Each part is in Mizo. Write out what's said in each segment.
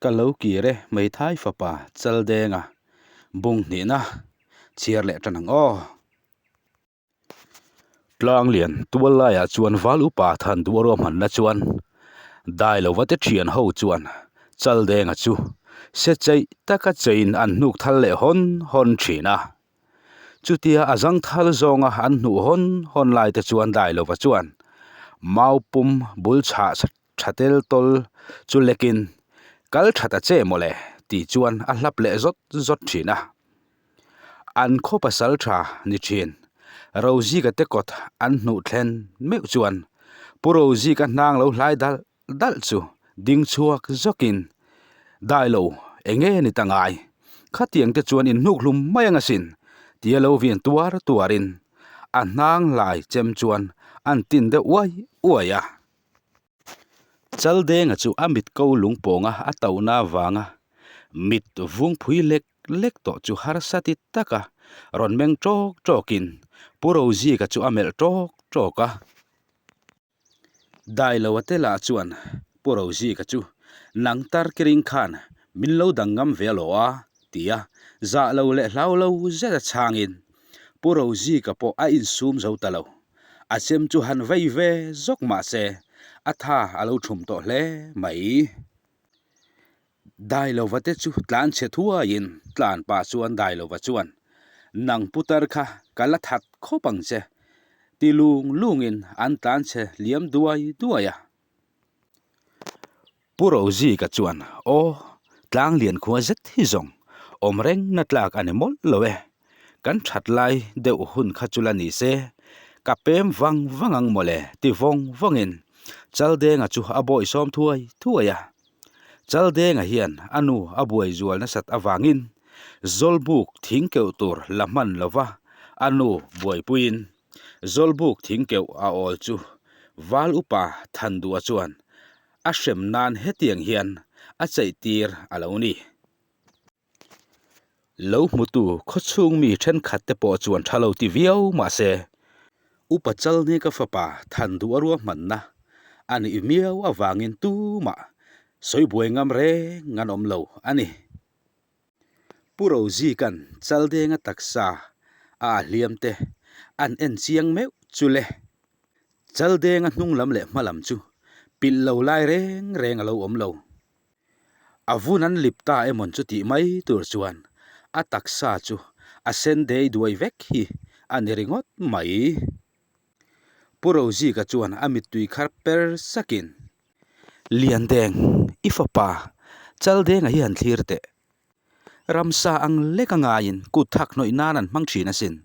Ka lo kir e hmeithai fapa Chaldenga bung hnihna chhiar leh tan ang aw. Tlanglian tual laiah chuan val upa than duh a ruahmanna chuan Dailova te thian ho chuan Chaldenga chu se cheih taka cheiin an hnuk thal leh hawn hawn thin a. Chutia a zangthal zawnga an hnuh hawn hawn lai te chuan Dailova chuan mau pum bul chhah tha tel tawl chu lekin kal tha ta che mawle tih chuan a hlap leh zawt zawt thin a. An khaw pasal tha ni thin Rozika te kawt an hnuh thlen meuh chuan Pu Rozika hnang lo hlai dalh dalh chu ding chhuak zawkin Dailo eng nge ni ta ngai khatiang te chuan in hnuk hlum mai ang asin tia lo vin tuar tuarin a hnang hlai chem chuan an tin deuh uai uai a. Chaldenga chu a mit ko lungpawnga a tohna avanga mit vungphui lek lek tawh chu harsa ti taka rawn meng ṭawk ṭawkin Pu Rozika chu a melh ṭawk ṭawk a. Dailoa te lah chuan Pu Rozika chu nang tar kiring khan min lo dang ngam ve alaw a ti a, zah lo leh hlau lo zet a chhangin Pu Rozika pawh a insum zo ta lo. A chem chu han vei ve zawk mah se a tha a lo thum tawh hle mai. Dailova te chu tlan chhe thuaiin tlan pah chuan Dailova chuan, Nang putar kha ka la that khawp ang che, ti lung lungin an tlan chhe liam duai duai a. Pu Rozika chuan, Aw, tlang lian khua zet hi zawng awm reng na tlak a ni mawlh lo e. Kan that lai deuh hun kha chu la ni se, ka pem vang vang ang mawle ti vawng vawngin Chaldenga chu a bawi sawm thuai thuai a. Chaldenga hian a nu a buai zual nasat avangin Zawlbuk thing keuh tur la hman lova a nu buaipuiin Zawlbuk thing keuh a awl chu Val upa Thandua chuan a hrem nan hetiang hian a cheih tir a lo ni. Lo hmutu khawchhung mi thenkhat te pawh chuan tha lo ti viau mah se, Upa Chalneka fapa Thandua ruahmanna a nih miau avangin tumah sawi buai ngam reng an awm lo a ni. Pu Rozikan Chaldenga taksa a a hliam te an en chiang meuh chu le. Chaldenga hnung lam leh hma lam chu pilh lo lai reng reng a lo awm lo. A vun an lip ta emawn chu tih mai tur chuan a taksa chu a sen dei duai vek hi a ni ringawt mai. Pu Rozika chuan a mittui khar per sakin, Liandeng, i fapa Chaldenga hi han thlir teh. Ramsa ang lek a ngaiin kut thak hnawih nan an hmang thin asin.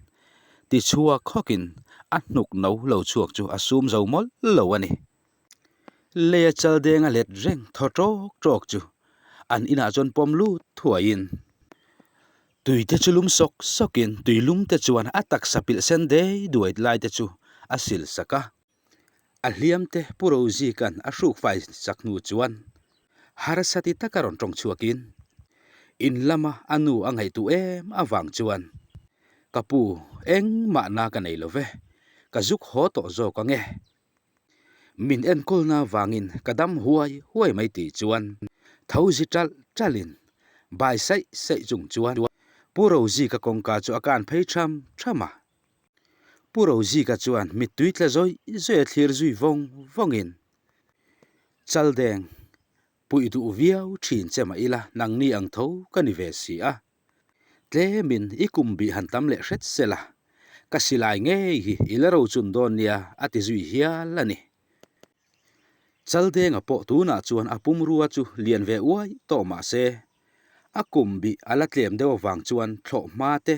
Tichhuak hawkin a hnuk no lo chhuak chu a sum zo mawlh lo a ni. Leia Chaldenga let reng thaw tawk tawk chu an inah chuan pawm lut thuaiin tui te chu lum sawk sawkin tui lum te chuan a taksa pilh sen dei duai lai te chu a sil sak a. A hliam te Pu Rozikan a hruk fai sak hnu chuan harsa ti taka rawn tawng chhuakin in lama a nu a ngaihtuah em avang chuan Ka pu engmah na ka nei lo ve, ka zuk haw tawh zawk ang e. Min enkawlna vangin ka dam huai huai mai tih chuan tho zi ṭalh ṭalhin bai saih saih chung chuan Pu Rozika kawngka chu a kan phei ṭham ṭham a. Pu Rozika chuan mittui tla zawih zawih a thlir zui vawng vawngin Chaldeng puih duh viau ṭhin che mah ila nangni ang tho ka ni ve si a. Tlemin i kum bih han tam leh hret se la, ka silai ngei hi i la rochun dawn nia a ti zui hial a ni. Chaldenga pawh tunah chuan a pumrua chu lian ve uai tawh mah se, a kum bih a la tlem deuh avang chuan thlawh hma te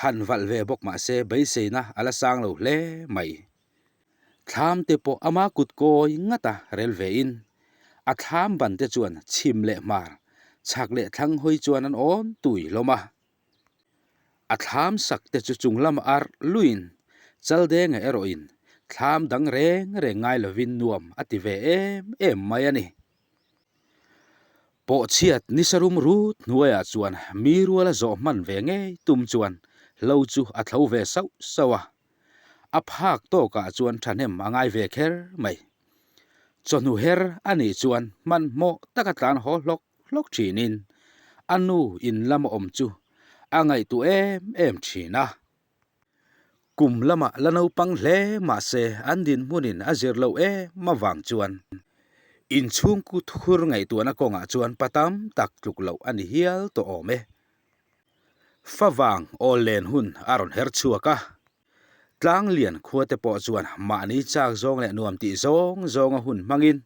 han valh ve bawk mah se beiseina a la sang lo hle mai. Thlam te pawh ama kut kawi ngat a rel ve in, a thlam ban te chuan chhim leh hmar, chhak leh thlang hawi chuan an awn tui hlawm a. A thlam sak te chu chung lama arh luin Chaldenga erawhin thlam dang reng reng ngai lovin nuam a ti ve em em mai a ni. Pawhchhiat nisa rum rut hnuaiah chuan mi ruala zawh hman ve ngei tum chuan hlo chu a thlo ve sauh sauh a. A phak tawkah chuan thahnem a ngai ve kher mai. Chawhnu her a nih chuan hmanhmawh taka tlan haw hlawk. hlawk thinin a nu in lama awm chu a ngaihtuah em em thin a. Kum lamah la naupang hle mah se an dinhmunin a zir loh em avang chuan inchhungku thur ngaihtuahna kawngah chuan pa tam tak tluk loh a ni hial tawh awm e. Favang awl len hun a rawn her chhuak a, Tlanglian khuate pawh chuan mahni chak zawng leh nuam tih zawng zawnga hun hmangin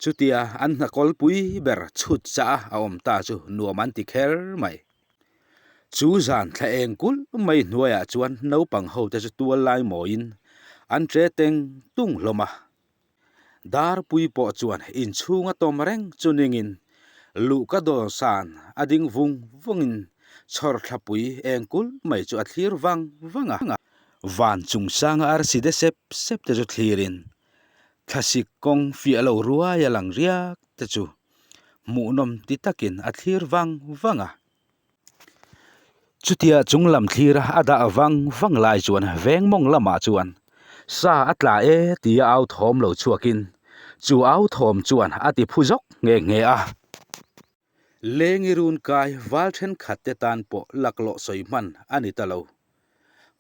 chutia an hnakawlpui ber chhut chah a awm ta chu nuam an ti kher mai. Chu zan thla eng kulh mai hnuaiah chuan naupang hote chu tual lai mawiin an tre teng tung hlawm a. Darpui pawh chuan inchhunga tawm reng chu ningin luhka dawhsan a ding vung vungin chhawrthlapui eng kulh mai chu a thlir vang vang a. Van chungsanga arsi de sep sep te chu thlirin thlasik kawng fiah lo ruai a lang riak te chu hmuhnawm ti takin a thlir vang vang a. Chutia chung lam thlir a dah vang vang lai chuan veng mawng lamah chuan sa a tla e tia au thawm lo chhuakin chu au thawm chuan a ti phu zawk nghe nghe a. Lengi run kai val thenkhat te tan pawh laklawh sawi hman a ni ta lo.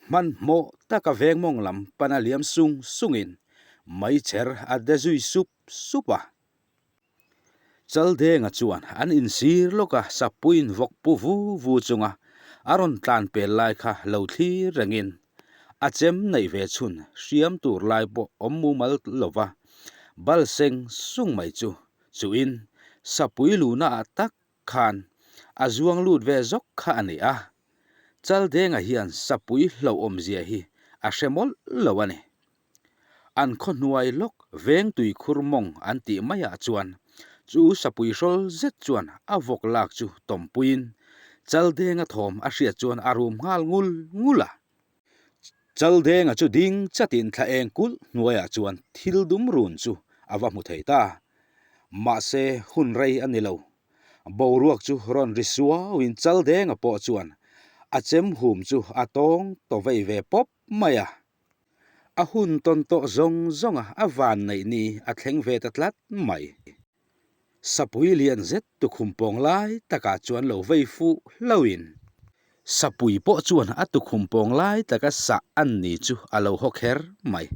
Hmanhmawh taka veng mawng lam pana liam sung sungin meichher a de zui sup sup a. Chaldenga chuan an insir lawk a, Sappuiin vawk pu vu vu chunga a rawn tlan pel lai kha lo thlir rengin a chem neih ve chhun hriam tur lai pawh awm mumal lova bal seng sung mai chu chuin Sappui luna ah tak khan a zuang lut ve zawk kha a ni a. Chaldenga hian Sappui hlauhawmzia hi a hre mawlh lo a ni. An khaw hnuai lawk veng tui khur mawng an tih maiah chuan chu sapui hrawl zet chuan a vawk lak chu tawmpuiin Chaldenga thawm a hriat chuan a rum nghal ngul ngul a. Chaldenga chu ding chatin thla eng kulh hnuaiah chuan thil dum run chu a va hmu thei ta. Mahse hun rei a ni lo. Boruak chu rawn ri suauin Chaldenga pawh chuan a chem hum chu a tawng taw vei ve pawp mai a. A hun tawn tawh zawng zawnga a van neih ni a thleng ve ta tlat mai. Sapui lian zet tukhum pawng lai takah chuan lo vei fuh hlauhin Sapui pawh chuan a tukhum pawng lai taka sah an ni chu a lo haw kher mai.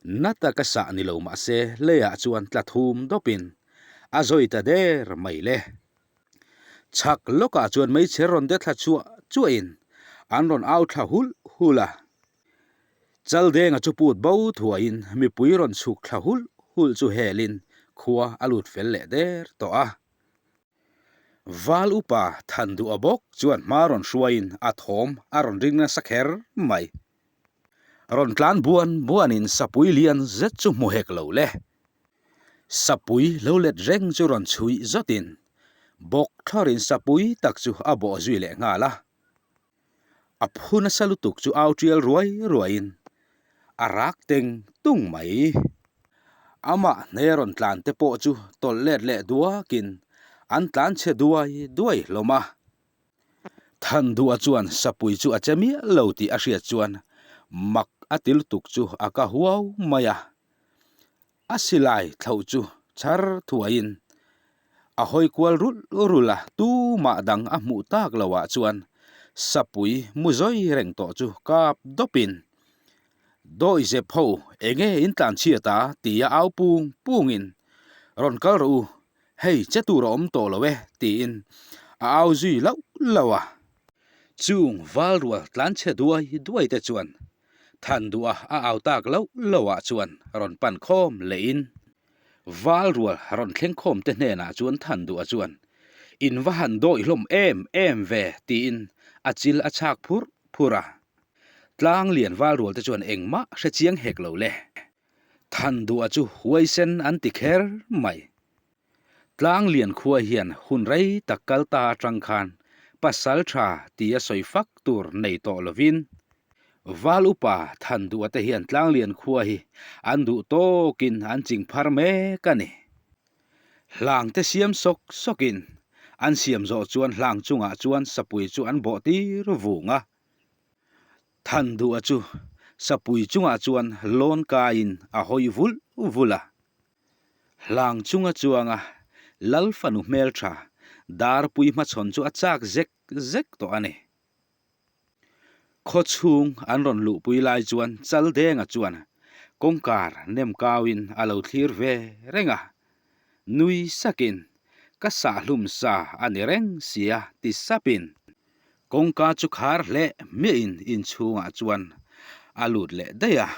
Na taka sah ni lo mah se leiah chuan tla thum dawpin a zawi ta der mai le. Chhak lawkah chuan meichher rawn de thla chuah chuahin an rawn au thla hulh hulh a. Chaldenga chu put bo thuaiin mipui rawn chhuk thla hulh hulh chu helin khua a lut fel leh der tawh a. Val upa than duh a bawk chuan hma rawn hruaiin a thawm a rawn ring nasa kher mai. Rawn tlan buan buanin sapui lian zet chu hmu hek lo le. Sapui lo let reng chu rawn chhuih zawtin bawk thlawrin sapui tak chu a bawh zui leh nghal a. A phu nasa lutuk chu au tial ruai ruaiin a rak teng tung mai. Amah hne rawn tlan te pawh chu tawlh let leh duakin an tlan chhe duai duai hlawm a. Thandua chuan sapui chu a che miah lo tih a hriat chuan mak a ti lutuk chu a ka huau mai a. A silai thloh chu chhar thuaiin a hawi kual rulh rulh a, tumah dang a hmuh tak loah chuan sapui mu zawi reng tawh chu kap dawpin, Dawihzep ho, enge in tlan chhiat a? tia au pung pungin, Rawn kal rawh u, hei che tur a awm tawh lo e, tiin a au zui lauh lauh a. Chung valrual tlan chhe duai duai te chuan Than duh a a au tak loh loh ah chuan rawn pan khawm leh in Val rual rawn thleng khawm te hnenah chuan Than duh a chuan In va han dawih hlawm em em ve tiin a chil a chhak phur phur a. Tlang lian val rual te chuan engmah hre chiang hek lo le. Than duh a chu huaisen an ti kher mai. Tlanglian khua hian hun rei tak kal ta atang khan pasal tha tia sawi fak tur nei tawh lovin Val upa than duh ate hian Tlanglian khua hi an duh tawkin an ching phar mek a ni. Hlang te siam sawk sawkin an siam zawh chuan hlang chungah chuan sapui chu an bawh tir vung a. Than duh a chu sapui chungah chuan lawn kaiin a hawi vulh vulh a. Hlang chunga chuanga Lal fanu hmeltha Darpui hmachhawn chu a chak zek zek tawh a ni. Khaw chhung an rawn luhpui lai chuan Chaldenga chuan kawngkar nem kauin a lo thlir ve reng a, nui sakin, Ka sahhlum sa a ni reng sia ti sapin kawngka chu khar hleh hmiahin inchhungah chuan a lut leh daih a.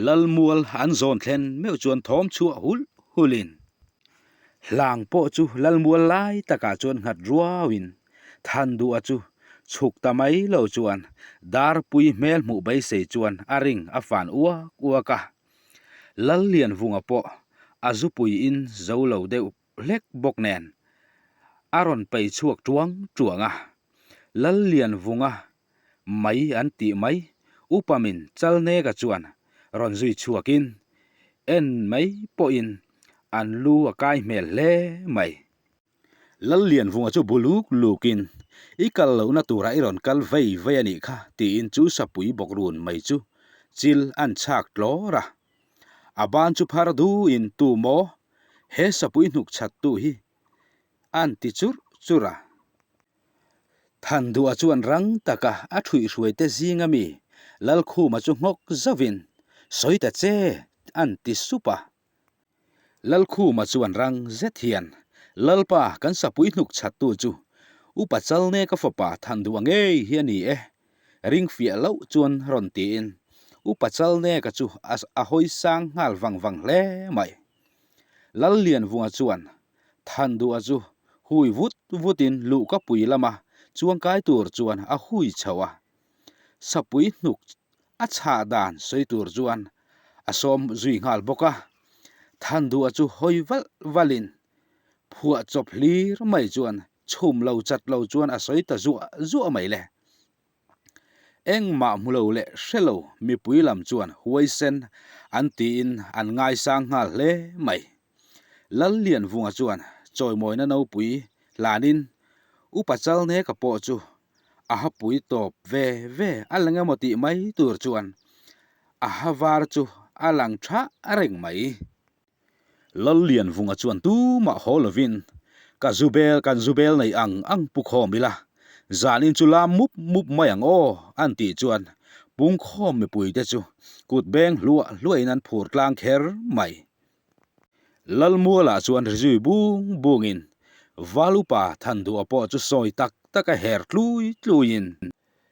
Lalmual an zawn thlen meuh chuan thawm chhuah hulh hulhin hlang pawh chu Lalmual lai takah chuan nghat ruauin Thanduha chu chhuk ta mai lo chuan Darpui hmel hmuh beisei chuan a ring a fan uak uak a. Lallianvunga pawh a zupui in zo lo deuh hlek bawk nen a rawn pei chhuak tuang tuang a. Lallianvunga mai an tih mai Upamin Chalneka chuan rawn zui chhuakin en mai pawhin an lu a kai hmel hle mai. Lallianvunga chu bu luk lukin I kal lohna turah i rawn kal vei vei a nih kha tiin chu sapui bawk run mai chu chil an chhak tlawr a. A ban chu phar duhin tu maw he sapui hnuk chhattu hi an ti churh churh a. Thanduha chuan rang taka a ṭhuihhruaite zinga mi Lalkhuma chu nghawk zauhin, Sawi ta che! an ti sup a. Lalkhuma chuan rang zet hian, Lalpa, kan sapui hnuk chhattu chu Upa Chalneka fapa Thanduha ngei hi a ni e, ring fiah loh chuan rawn tiin Upa Chalneka chu a hawi sang nghal vang vang hle mai. Lallianvunga chuan Thanduha chu hui vut vutin luhkapui lama chuangkai tur chuan a hui chho a. Sapui hnuk a chhah dan sawi tur chuan a sawm zui nghal bawk a. Thanduha chu hawi valh valhin phuah chawp hlir mai chuan chhum lo chat lo chuan a sawi ta zuah zuah mai le. Engmah hmu lo leh hre lo mipui lam chuan huaisen an tiin an ngaisang nghal hle mai. Lallianvunga chuan chawimawina nopui hlanin Upa Chalneka pawh chu a hapui tawp ve ve a lang emaw tih mai tur chuan a ha var chu a lang tha reng mai. Lallianvunga chuan tumah haw lovin, Ka zu bel, kan zu bel nei ang ang pu khawm ila, zanin chu lam mup mup mai ang aw, an tih chuan pungkhawm mipuite chu kut beng hluah hluahin an phur tlang kher mai. Lalmualah chuan ri zui bung bungin Valupa Thanduha pawh chu sawi tak tak a her tlui tluiin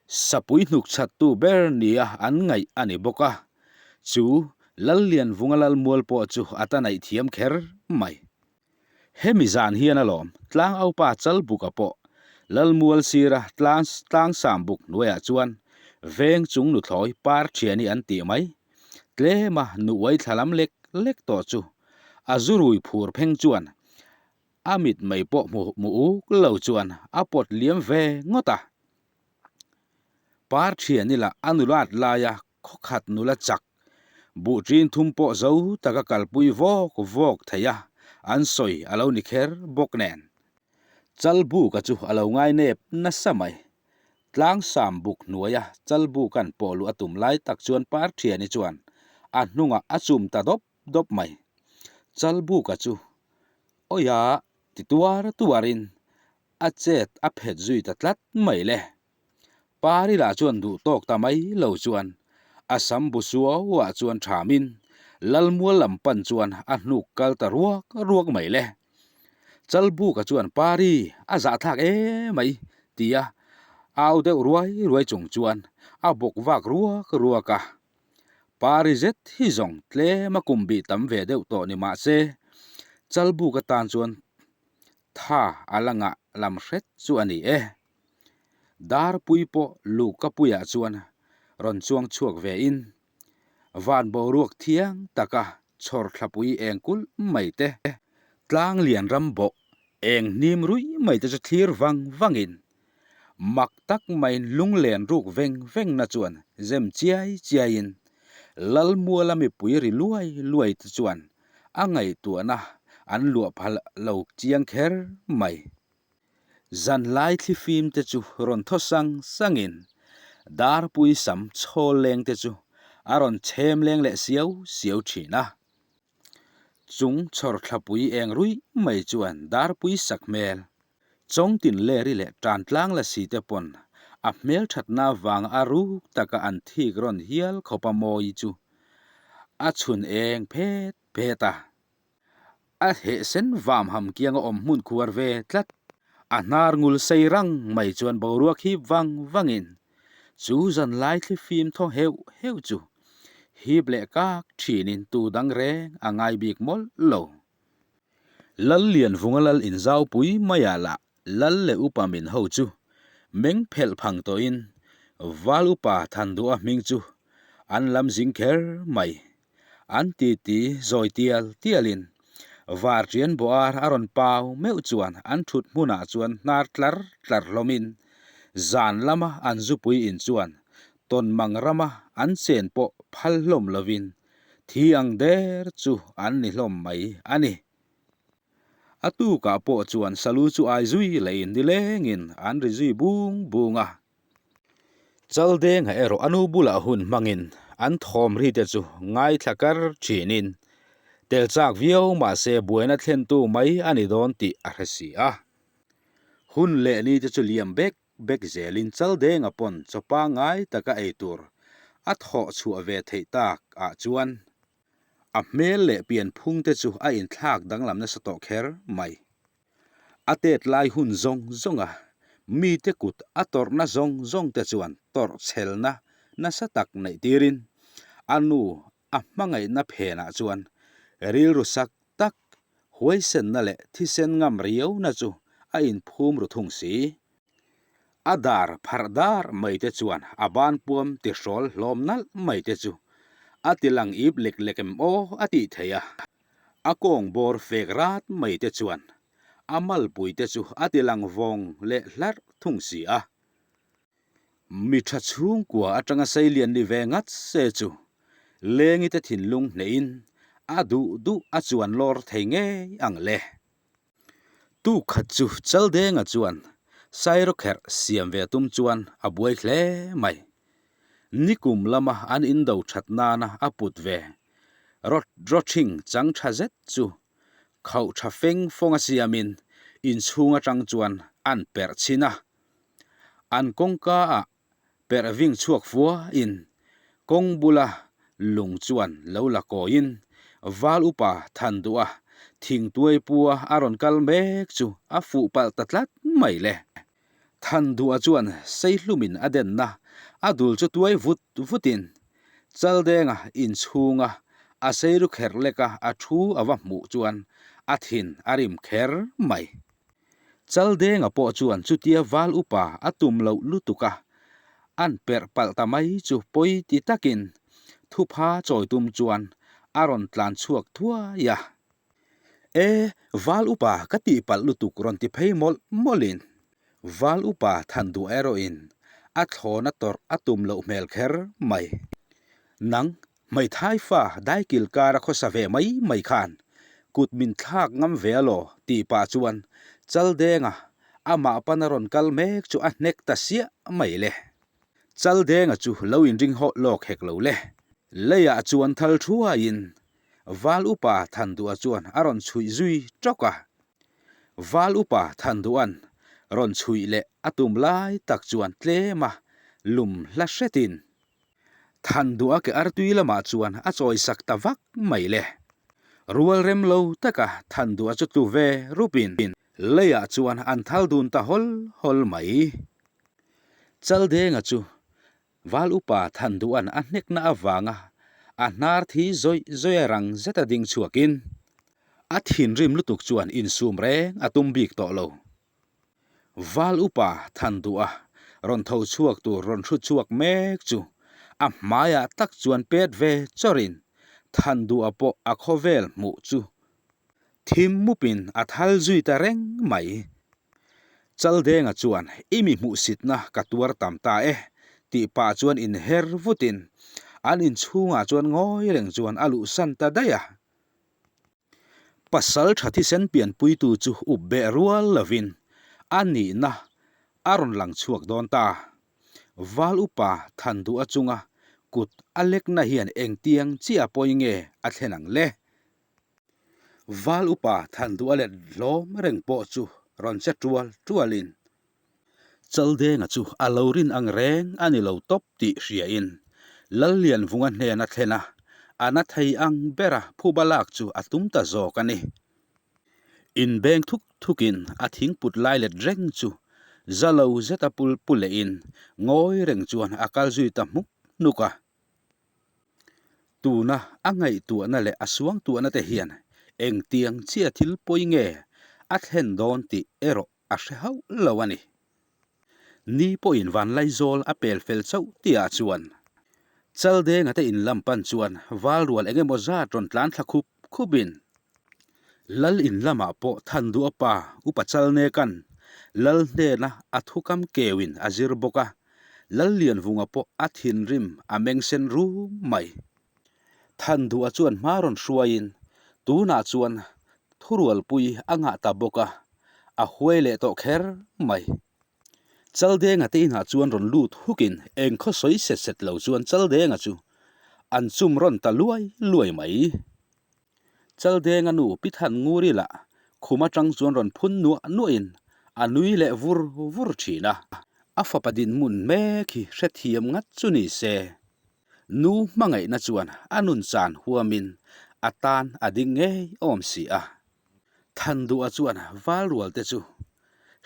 Sapui hnuk chhattu ber nia an ngaih a ni bawk a, chu Lallianvunga Lalmual pawh chu a ta naih thiam kher mai. Hemi zan hian alawm Tlangaupa Chalbuka pawh Lalmual sira tlang Tlangsambuk hnuaiah chuan veng chung nuthlawi par thiani an tih mai, tlema nuuai thla lam lek lek tawh chu a zurui phur pheng chuan A mit mai pawh hmu hmu uk lo chuan a pawt liam ve ngawt a. Par thian ila a nulat laia khawkhat nula chak buh ṭin thum pawh zo taka kalpui vawk vawk thei a, an sawi a lo ni kher bawk nen. Chalbuka chu a lo ngai nep nasa mai. Tlangsam buk hnuaia Chalbuka'n pawh luh a tum lai tak chuan Par thiani chuan a hnungah a chum ta dawp dawp mai. Chalbuka chu Awia ti tuar tuarin a chet a phet zui ta tlat mai le. Parila chuan duh tawk ta mai lo chuan a sam bu suauah chuan thamin Lalmual lam pan chuan a hnuk kal ta ruak ruak mai le. Chalbuka chuan Pari a zahthlak e mai tia au deuh ruai ruai chung chuan a bawk vak ruak ruak a. Pari zet hi zawng tlem a kum bih tam ve deuh tawh ni mah se, Chalbuk atan chuan tha a la ngah lam hret chu a ni e. Darpui pawh Luhkapuiah chuan rawn chuang chhuak ve in, van boruak thiang taka chhawr thlapui eng kulh mai te, tlang lian ram bawh eng hnim ruih mai te chu thlir vang vangin Mak tak maiin lunglen ruk veng vengna chuan zem chiai chiaiin Lalmuala mipui ri luai luai te chuan a ngaihtuahna an luah phal lo chiang kher mai. Zanlai thlifim te chu rawn thaw sang sangin Darpui sam chhawl leng te chu a rawn chhem leng leh siau siau thin a. Chung chhawrthlapui eng ruih mai chuan darpui sak hmel Chawngtin Leri leh Tantlang Lasi te pawn a hmelthatna vanga a ruk taka an thik rawn hial khawpa mawi chu a chhun eng phet phet a. A heh sen vam ham kianga awm hmun khuar ve tlat. A hnar ngul sei rang mai chuan boruak hip vang vangin chu zan lai thli fim thaw heuh heuh chu hip leh kak thinin tu dang reng a ngai bik mawlh lo. Lal Lianvunga lal inzaupui maiah lah lal leh upa min ho chu meng phelh phang tawhin Val upa Thanduha hming chu an lam zing kher mai. An titi zawi tial tialin Varṭian bawhar a rawn pau meuh chuan an ṭhut hmunah chuan hnar tlar tlar hlawmin zan lama an zupui in chuan tawnmang rama an chen pawh phal hlawm lovin Thi ang der chu an ni hlawm mai a ni. A tukah pawh chuan Salu chu ai zui leiin nilengin an ri zui bung bung a. Chaldenga erawh a nu bulah hun hmangin an thawm ri te chu ngaithla kar thinin tel chak viau mahse buaina thlentu mai a ni dawn tih a hre si a. Hun leh ni te chu liam bek bek zelin Chaldenga pawn chaw pangngai taka ei tur a thawh chhuah ve theih tak ah chuan a hmel leh pianphung te chu a inthlak danglam nasa tawh kher mai. A tet lai hun zawng zawng a mite kut a tawrhna zawng zawng te chuan tawrh chhelna nasa tak neih tirin a nu a hmangaihna phenah chuan rilru sak tak, huaisenna leh thisen ngam riauna chu a inphum ru thung si. A dar pharh dar mai te chuan a ban puam tihrawl hlawm nalh mai te chu a ti lang ip lek lek em aw a tih theih a. A kawng bawr fek rat mai te chuan a malpui te chu a ti lang vawng leh hlarh thung si a. Mi tha chhungkua atanga seilian ni ve ngat se chu Lengi te thinlung hnehin a duh duh a chuan lawr thei ngei ang le. Tukhat chu Chaldenga chuan Sairawkherh siam ve tum chuan a buai hle mai. Nikum lama an indo that nana a put ve rawt rawthing chang tha zet chu khauh tha feng fawng a siamin inchhung atang chuan an perh chhin a. An kawngka ah perh ving chhuak fua in kawng bula lung chuan lo la kawi in Val upa than duh a thingtuai pua a rawn kal mek chu a fuh palh ta tlat mai le. Than duh a chuan seihlum in a denna a dul chu tuai vut vut in Chaldenga inchhunga a seiru kher lek a a thu a va hmuh chuan a thin a rim kher mai. Chaldenga pawh chuan chutia val upa a tum loh lutuk a, an perh palh ta mai chu pawi ti takin thupha chawi tum chuan a rawn tlan chhuak thuai a. E, val upa ka tih palh lutuk rawn ti phei mawlh mawlhin val upa than duh erawhin a thlawna tawrh a tum loh hmel kher mai. Nang Hmeithai fa daikil kara khawsa ve mai mai khan kut min thlak ngam ve alaw tih pah chuan Chaldenga amah pana rawn kal mek chu a hnek ta siah mai le. Chaldenga chu lo inring hawh lawk hek lo le. Leiah chuan thal thuaiin Val upa Thanduha chuan a rawn chhuih zui tawk a. Val upa Thanduha'n rawn chhuih leh a tum lai tak chuan tlema lum hla hretin Than duh a ke artui lamah chuan a chawi sak ta vak mai le. Rual rem lo taka than duh a chu tlu ve rupin leiah chuan an thal dun ta hawl hawl mai. Chaldenga chu Val upa than duhan a hnekna avanga a hnar thi zawih zawih a rang zeta ding chhuakin a thinrim lutuk chuan insum reng a tum bik tawh lo. Val upa than duh a rawn tho chhuak tur rawn hrut chhuak mek chu a hmaiah tak chuan pet ve chawrin than duh a pawh a khawvel hmuh chu thim mupin a thal zui ta reng mai. Chaldenga chuan i mi hmuhsitna ka tuar tam ta e tih pah chuan inher vutin an inchhungah chuan ngawi reng chuan a luhsan ta daih a. Pasal tha thisen pianpuitu chu up beh rual lovin a nihna a rawn lang chhuak dawn ta. Val upa than duh a chunga kut a lekna hian engtiang chiah pawi nge a thlen ang le? Val upa Thanduha let hlawm reng pawh chu rawn che tual tualin Chaldenga chu a lo rin ang reng a ni lo tawp tih hriain Lallianvunga hnena thlen a, a na thei ang bera phuba lak chu a tum ta zawk a ni. Inbeng thuk thukin a thingput lai let reng chu za lo zeta pul pu lehin ngawi reng chuan a kal zui ta hmuk hnuk a. Tuna a ngaihtuahna leh a suangtuahna te hian engtiang chiah thil pawi nge a thlen dawn tih erawh a hre hauh lo a ni. Ni pawhin Vanlaizawl a pel fel chauh tihah chuan Chaldenga te in lam pan chuan Valrual eng emaw zat rawn tlan thla khup khupin Lal in lamah pawh Thanduha pa Upa Chalneka'n Lal hnena a thukam keuin a zir bawk a, Lallianvunga pawh a thinrim a meng sen rum mai. Thanduha chuan hma rawn hruaiin tunah chuan thurualpui a ngah ta bawk a, a huai leh tawh kher mai. Chaldenga te inah chuan rawn lut hukin eng khaw sawi set set lo chuan Chaldenga chu an chum rawn ta luai luai mai. Chaldenga nu Pi Thannguri lah khum atang chuan rawn phun nuah nuahin a nui leh vur vur thin a. A fapa dinhmun mek hi hrethiam ngat chu ni se. Nu hmangaihna chuan a nun chan huamin a tan a ding ngei awm si a. Thanduha chuan Valrual te chu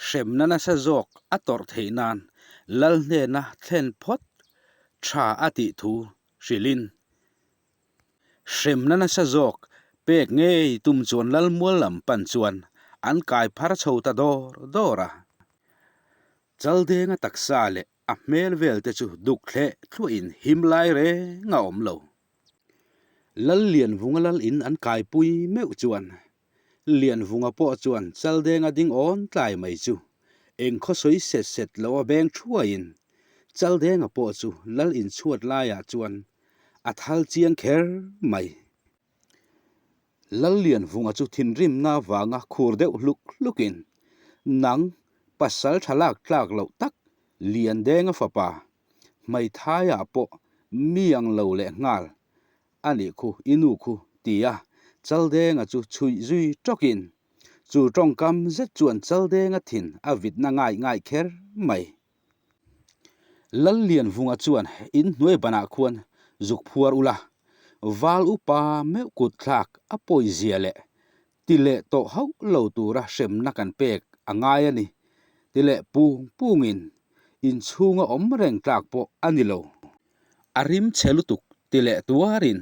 hremna nasa zawk a tawrh theih nan Lal hnena thlen phawt tha a tih thu hrilhin hremna nasa zawk pek ngei tum chuan Lal mual lam pan chuan an kai phar chho ta dawr dawr a. Chaldenga taksa leh a hmel vel te chu duk thleh thluahin him lai reng a awm lo. Lallianvunga lal in an kaipui meuh chuan Lianvunga pawh chuan Chaldenga ding awn tlai mai chu eng khaw sawi set set lo a beng thuaiin Chaldenga pawh chu lal in chhuat laiah chuan a thal chiang kher mai. Lallianvunga chu thinrimna avanga khur deuh hluk hlukin, Nang, pasal tha lak tlak loh tak Liandenga fapa, hmeithaiah pawh mi ang lo leh nghal a nih khu i nu khu, tia Chaldenga chu chhuih zui tawkin, chu tawngkam zet chuan Chaldenga thin a vitna ngai ngai kher mai. Lallianvunga chuan in hnuai banah khuan zuk phuar ula, val upa meuh kut thlak a pawizia leh ti leh tawh hauh lo tura hremna kan pek a ngai a ni ti leh pung pungin inchhunga awm reng tlak pawh a ni lo. A rim chhe lutuk ti leh tuarin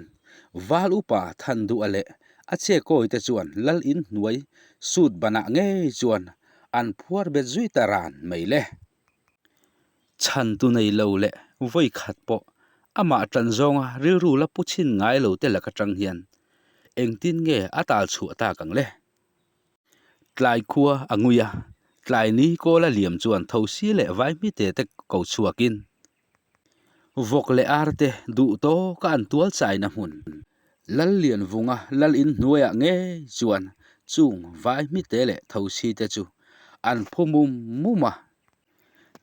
val upa Thanduha leh a chekawi te chuan lal in hnuai sut banah ngei chuan an phuar bet zui ta ran mai le. Chhan tu nei lo leh vawi khat pawh amah tan zawnga rilru la pu chhin ngai lo te lak atang hian engtin nge a tal chhuah tak ang le? Tlai khua a ngui a, tlai ni kawl a liam chuan thosi leh vaihmite te ko chhuakin Vawk leh ar te duh tawka an tual chaina hmun. Lallianvunga lal in hnuaiah ngei chuan chung vai hmite leh thosi te chu an phu mum mum a.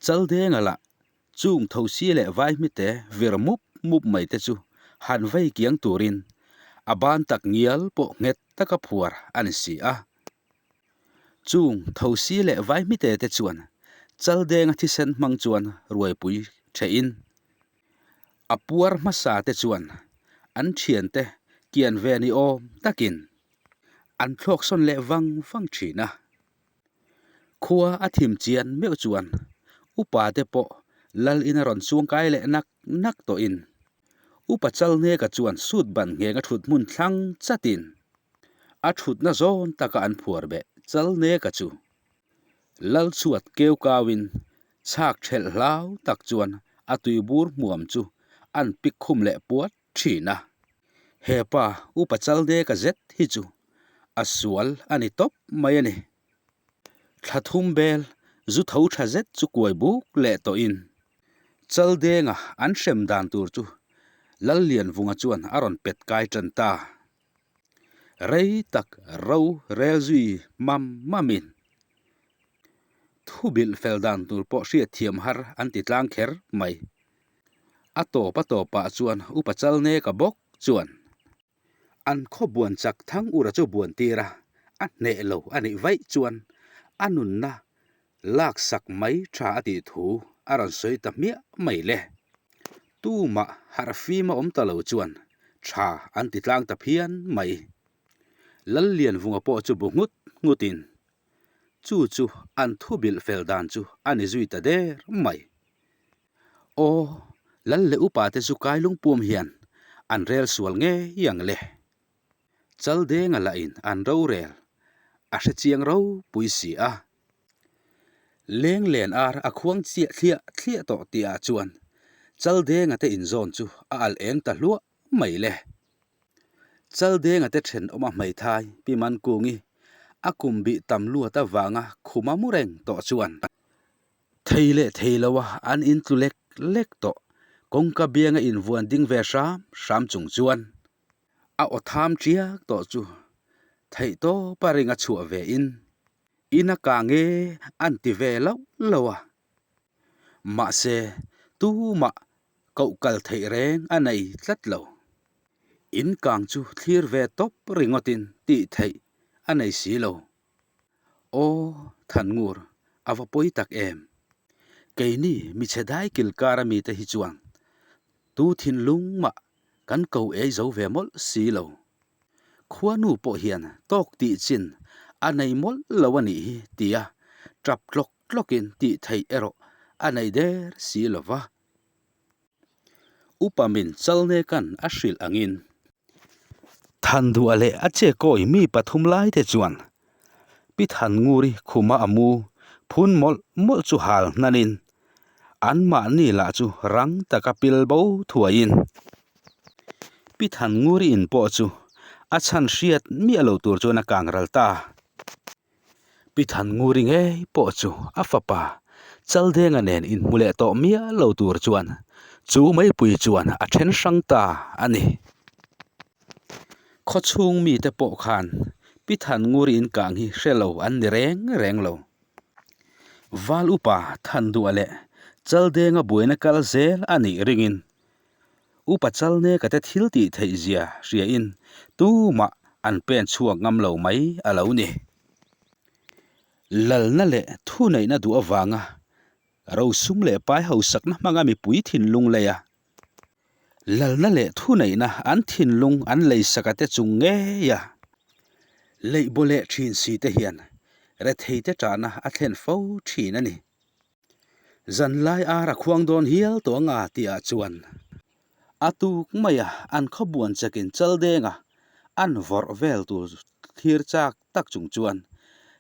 Chaldenga lah chung thosi leh vai hmite vir mup mup mai te chu han vei kiang turin a ban tak ngial pawh nghet taka phuar a ni si a. Chung thosi leh vaihmite te chuan Chaldenga thisen hmang chuan ruaipui thehin a puar hmasa te chuan an thiante kian ve ni awm takin an thlawk sawn leh vang vang thin a. Khua a thim chian meuh chuan upa te pawh lal in a rawn chuangkai leh nak nak tawhin Upa Chalneka chuan suit ban ngheng a thut hmun thlang chatin A thutna zawn taka an phuar beh chal neka chu Lal chhuat keu kauin chhak thelh hlau tak chuan a tuibur hmuam chu an pik khum leh puat thin a. He pa upa chal neka zet hi chu a sual a ni tawp mai a ni. Thla thum bel zu tho tha zet chu kuai buk leh tawhin Chaldenga an hrem dan tur chu Lallianvunga chuan a rawn pet kai tan ta. Rei tak ro rel zui mam mamin thu bilh fel dan tur pawh hriatthiam har an ti tlang kher mai. A tawp a tawpah chuan Upa Chalneka bawk chuan. An khaw buan chak thang ura chu buan tir a, a hneh lo a nih vaih chuan a nunna laksak mai tha a tih thu a rawn sawi ta hmiah mai le. Tumah harh fim a awm ta lo chuan tha an ti tlang ta phian mai. Lallianvunga pawh chu bu nghut nghutin chu chu an thu bilh fel dan chu a ni zui ta der mai. Aw, Lal leh upa te chu kai lungpum hian an rel sual ngei ang le. Chaldenga lahin an rorel a hre chiang ropui si a. Lenglen ar a khuang chiah thliah thliah tawh tihah chuan Chaldenga te inzawn chu a alh eng ta hluah mai le. Chaldenga te thenawma hmeithai Pi Mankungi a kum bih tam luat avanga khuma mu reng tawh chuan Thei leh thei lo a an in tlu lek lek tawh. Kawngka bianga invuan ding ve hram hram chung chuan a aw tham tiak tawh chu theih tawpa ring a chhuah ve in in a kang e an ti ve loh lo a. Mahse tumah koh kal theih reng a nei tlat lo. In kang chu thlir ve tawp ringawtin tih theih a nei si lo. Aw, Thangur, a va pawi tak em? Keini michhe dai kil kar ami te hi chuan tu thinlung mah kan ko ei zo ve mawlh si lo. Khuanu pawh hian tawk tih chin a nei mawlh lo a nih hi tia tap tlawk tlawkin tih theih erawh a nei der si lo va. Upa min Chalnekan a hrilh angin Thanduah leh a chekawi mi pathum lai te chuan Pi Thannguri khuma a mu phun mawlh mawlh chu hal hnanin anmahni lah chu rang taka pil bo thuaiin Pi Thannguri in pawh chu a chhan hriat miah lo tur chuan a kang ral ta. Pi Thannguri ngei pawh chu a fapa Chaldenga nen inhmu leh tawh miah lo tur chuan chu meipui chuan a then hrang ta a ni. Khawchhung mite pawh khan Pi Thannguri inkang hi hre lo an ni reng reng lo. Val upa Thanduah leh Chaldenga buaina kal zel a nih ringin Upa Chalneka te thil tih theih zia hriain tumah an pen chhuak ngam lo mai a lo ni. Lalna leh thuneihna duh avanga rosum leh pai hausakna hmanga mipui thinlung lei a, lalna leh thuneihna an thinlung an leisaka te chung ngei a, leihbaw leh thin si te hian retheite ṭahna a thlen fo thin a ni. Zanlai ar a khuang dawn hial tawh anga tihah chuan a tuk mai a, an khawbuan chakin Chaldenga an vawrh vel tur thlir chak tak chung chuan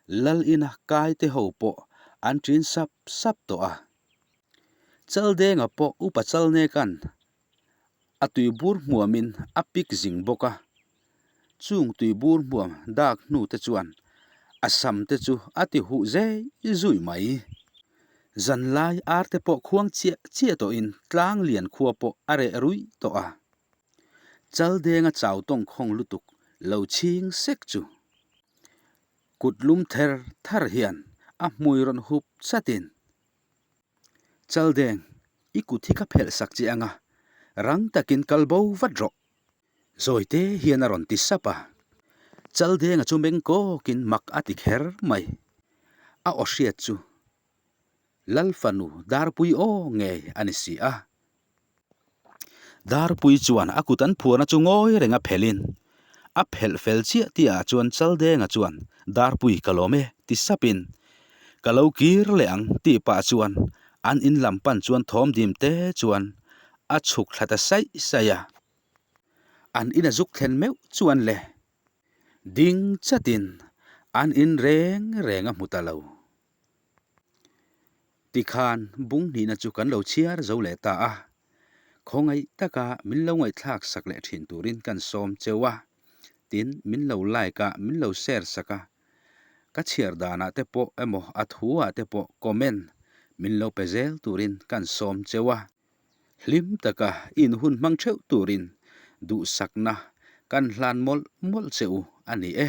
Lal ina kai te ho pawh an ṭin sap sap tawh a. Chaldenga pawh upa Chalneka'n A tuibur hmuamin a pik zing bawk a, chung tuibur hmuam dak hnu te chuan a sam te chu a ti huh zei zui mai. Zanlai ar te pawh khuang chiah chiah tawhin tlang lian khua pawh a reh ruih tawh a. Chaldenga chau tawngkhawng lutuk lo chhing sek chu kut lum ther ther hian a hmui rawn hup chatin Chaldeng, i kut hi ka phelh sak che anga, rang takin kal bo vat rawh. Zawite hian a rawn ti sap a. Chaldenga chu meng kawkin mak a ti kher mai. A aw hriat chu Lal fanu Darpui aw ngei a ni si a. Darpui chuan a kut an phuarna chu ngawi reng a phelhin a phelh fel chiah tihah chuan Chaldenga chuan Darpui ka lawm e ti sapin ka lo kir leh ang tih pah chuan an in lam pan chuan thawm dim te chuan a chhuk thla ta saih saih a. An in a zuk thlen meuh chuan le ding chatin an in reng reng a hmu ta lo. Tikhan bung hnihna chu kan lo chhiar zo leh ta a, khawngaih taka min lo ngaihthlak sak leh thin turin kan sawm cheu a, tin min lo like a, min lo share sak a, ka chhiar danah te pawh emaw a thu ah te pawh comment min lo pe zel turin kan sawm cheu a, hlim taka in hun hmang theuh turin duhsakna kan hlan mawlh mawlh che u a ni e.